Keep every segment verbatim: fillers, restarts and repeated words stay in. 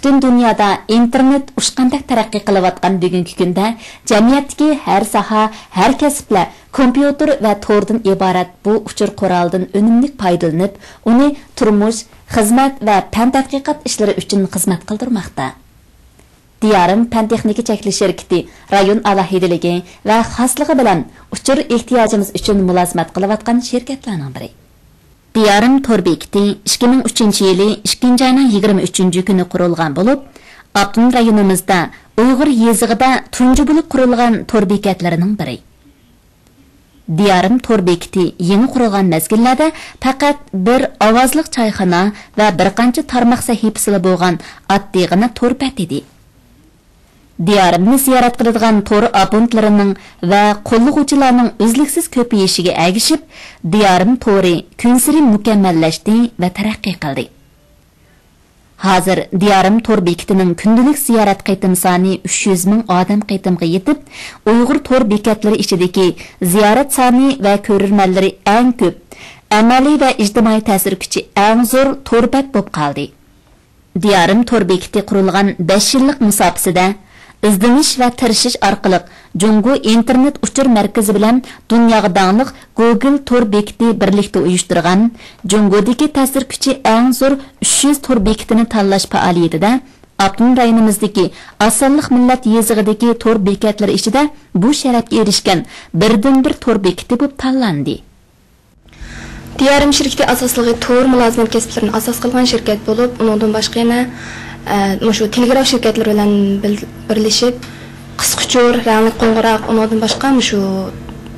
پۈتۈن دۇنيادا ئىنتېرنېت ئۇچقاندەك تەرەققىي قىلىۋاتقان بۈگۈنكى كۈندە، جەمئىيەتتىكى ھەر ساھە، ھەر كەسىپلەر كومپيۇتېر ۋە توردىن ئىبارەت بۇ ئۇچۇر قورالىدىن ئۈنۈملۈك پايدىلىنىپ، ئۇنى تۇرمۇش، خىزمەت ۋە پەن تەتقىقات ئىشلىرى ئۈچۈن خىزمەت قىلدۇرماقتا. دىيارىم پەن تېخنىكا چەكلىك شىركىتى رايون ئالاھىدىلىكى ۋە خاسلىقى بىلەن ئۇچۇر ئېھتىياجىمىز ئۈچۈن مۇلازىمەت قىلىۋاتقان شىركەتلەرنىڭ بىرى. دىيارىم تور بېكىتى ئىككى مىڭ ئۈچىنچى يىلى ئىككىنچى ئاينىڭ يىگىرمە ئۈچىنچى كۈنى قۇرۇلغان بولۇپ، ئاپتونوم رايونىمىزدا ئۇيغۇر يېزىقىدا تۇنجى بولۇپ قۇرۇلغان تور بېكەتلىرىنىڭ بىرى. دىيارىم تور بېكىتى يېڭى قۇرۇلغان مەزگىللەردە پەقەت بىر ئاۋازلىق چايخانا ۋە بىر قانچە تارماق سەھىپىسىلا بولغان ئاددىيغىنا تور بەت ئىدى. دىيارىمنى زىيارەت قىلىدىغان تور ئابونتلىرىنىڭ ۋە قوللىغۇچىلارنىڭ ئۈزلۈكسىز كۆپىيىشىگە ئەگىشىپ، دىيارىم تورى كۈنسېرى مۇكەممەللەشتى ۋە تەرەققىي قىلدى. ھازىر دىيارىم تور بېكىتىنىڭ كۈندىلىك زىيارەت قېتىم سانى ئۈچ يۈز مىڭ ئادەم قېتىمغا يېتىپ، ئۇيغۇر تور بېكەتلىرى ئىچىدىكى زىيارەت سانى ۋە كۆرۈرمەنلىرى ئەڭ كۆپ، ئەمەلىي ۋە ئىجتىمائىي تەسىر كۈچى ئەڭ زور تور بەت بولۇپ قالدى. دىيارىم تور بېكىتى قۇرۇلغان بەش يىللىق مۇساپىسىدە، ئىزدىنىش ۋە تىرىشىش ئارقىلىق جۇڭگو ئىنتېرنېت ئۇچۇر مەركىزى بىلەن دۇنياغا داڭلىق گوگل تور بېكىتى بىرلىكتە ئۇيۇشتۇرغان جۇڭگودىكى تەسىر كۈچى ئەڭ زور ئۈچ يۈز تور بېكىتىنى تاللاش پائالىيىتىدە، ئاپتونوم رايونىمىزدىكى ئاز سانلىق مىللەت يېزىقىدىكى تور بېكەتلىرى ئىچىدە بۇ شەرەپكە ئېرىشكەن بىردىنبىر تور بېكىتى بولۇپ تاللاندى. دىيارىم شىركىتى ئاساسلىقى تور مۇلازىمەت كەسىپلىرىنى ئاساس قىلغان شىركەت بولۇپ، ئۇنىڭدىن باشقا يەنە، ئە، مۇشۇ تېلېگراف شىركەتلىرى بىلەن بىل-، بىرلىشىپ، قىسقا ئۇچۇر، رەڭلىك قوڭغۇراق، ئۇنىڭدىن باشقا مۇشۇ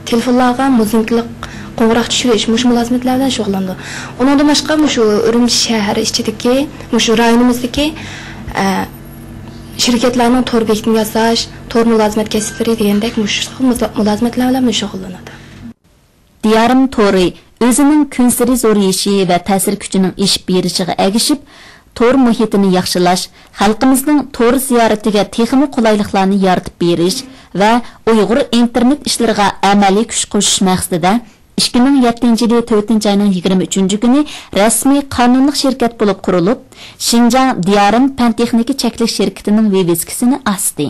تېلېفونلارغا مۇزنىكلىق قوڭغۇراق چۈشۈرۈش، مۇشۇ مۇلازىمەتلەر بىلەن شۇغۇللىنىدۇ. ئۇنىڭدىن باشقا مۇشۇ ئۈرۈمچى شەھەر ئىچىدىكى، مۇشۇ رايونىمىزدىكى، ئە، شىركەتلەرنىڭ تور بېكىتىنى ياساش، تور مۇلازىمەت كەسىپلىرى دېگەندەك مۇشۇ خىل مۇزا-، مۇلازىمەتلەر بىلەن شۇغۇللىنىدۇ. دىيارىم تورى ئۆزىنىڭ كۈنسېرى زورىيىشى ۋە تەسىر كۈچىنىڭ ئېشىپ بېرىشىغا ئەگىشىپ، تور مۇھىتىنى ياخشىلاش، خەلقىمىزنىڭ تور زىيارىتىگە تېخىمۇ قولايلىقلارنى يارىتىپ بېرىش ۋە ئۇيغۇر ئىنتېرنېت ئىشلىرىغا ئەمەلىي كۈچ قوشۇش مەقسىتىدە، ئىككى مىڭ يەتتىنچى يىلى تۆتىنچى ئاينىڭ يىگىرمە ئۈچىنچى كۈنى رەسمىي قانۇنلۇق شىركەت بولۇپ قۇرۇلۇپ، شىنجاڭ دىيارىم پەن تېخنىكا چەكلىك شىركىتىنىڭ ۋىۋىسكىسىنى ئاستى.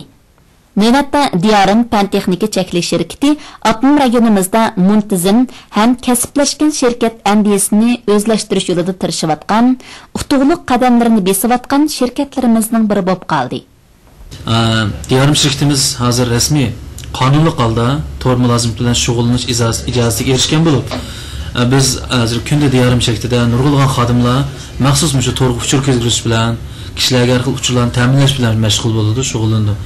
نۆۋەتتە دىيارىم پەن تېخنىكا چەكلىك شىركىتى ئاپتونوم رايونىمىزدا مۇنتىزىم ھەم كەسىپلەشكەن شىركەت ئەندىزىسىنى ئۆزلەشتۈرۈش يولىدا تىرىشىۋاتقان، ئۇتۇقلۇق قەدەملىرىنى بېسىۋاتقان شىركەتلىرىمىزنىڭ بىرى بولۇپ قالدى. ئە، دىيارىم شىركىتىمىز ھازىر رەسمىي، قانۇنلۇق ھالدا تور مۇلازىمىتى بىلەن شۇغۇللىنىش ئىجاز-، ئىجازىتىگە ئېرىشكەن بولۇپ، ئە، بىز ھازىر كۈندە دىيارىم شىركىتىدە نۇرغۇنلىغان خادىملار مەخسۇس مۇشۇ تورغا ئۇچۇر كىرگۈزۈش بىلەن، كىشىلەرگە ھەر خىل ئۇچۇرلارنى تەمىنلەش بىلەن مەشغۇل بولىدۇ، شۇغۇللىنىدۇ.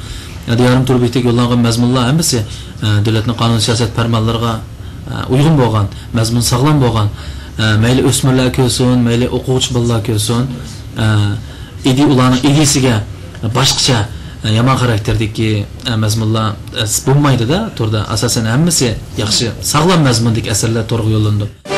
دىيارىم تور بېكىتىگە يوللانغان مەزمۇنلار ھەممىسى، ئە، دۆلەتنىڭ قانۇن سىياسەت پەرمانلىرىغا، ئە، ئۇيغۇن بولغان، مەزمۇنى ساغلام بولغان، ئە، مەيلى ئۆسمۈرلەر كۆرسۇن، مەيلى ئوقۇغۇچى بالىلار كۆرسۇن، ئە، ئىدى-، ئۇلارنىڭ ئىدىيىسىگە باشقىچە، ئە، يامان خاراكتېردىكى، ئە، مەزمۇنلار، ئە، بولمايدۇ-دە، توردا. ئاساسەن ھەممىسى ياخشى، ساغلام مەزمۇندىكى ئەسەرلەر تورغا يوللىنىدۇ.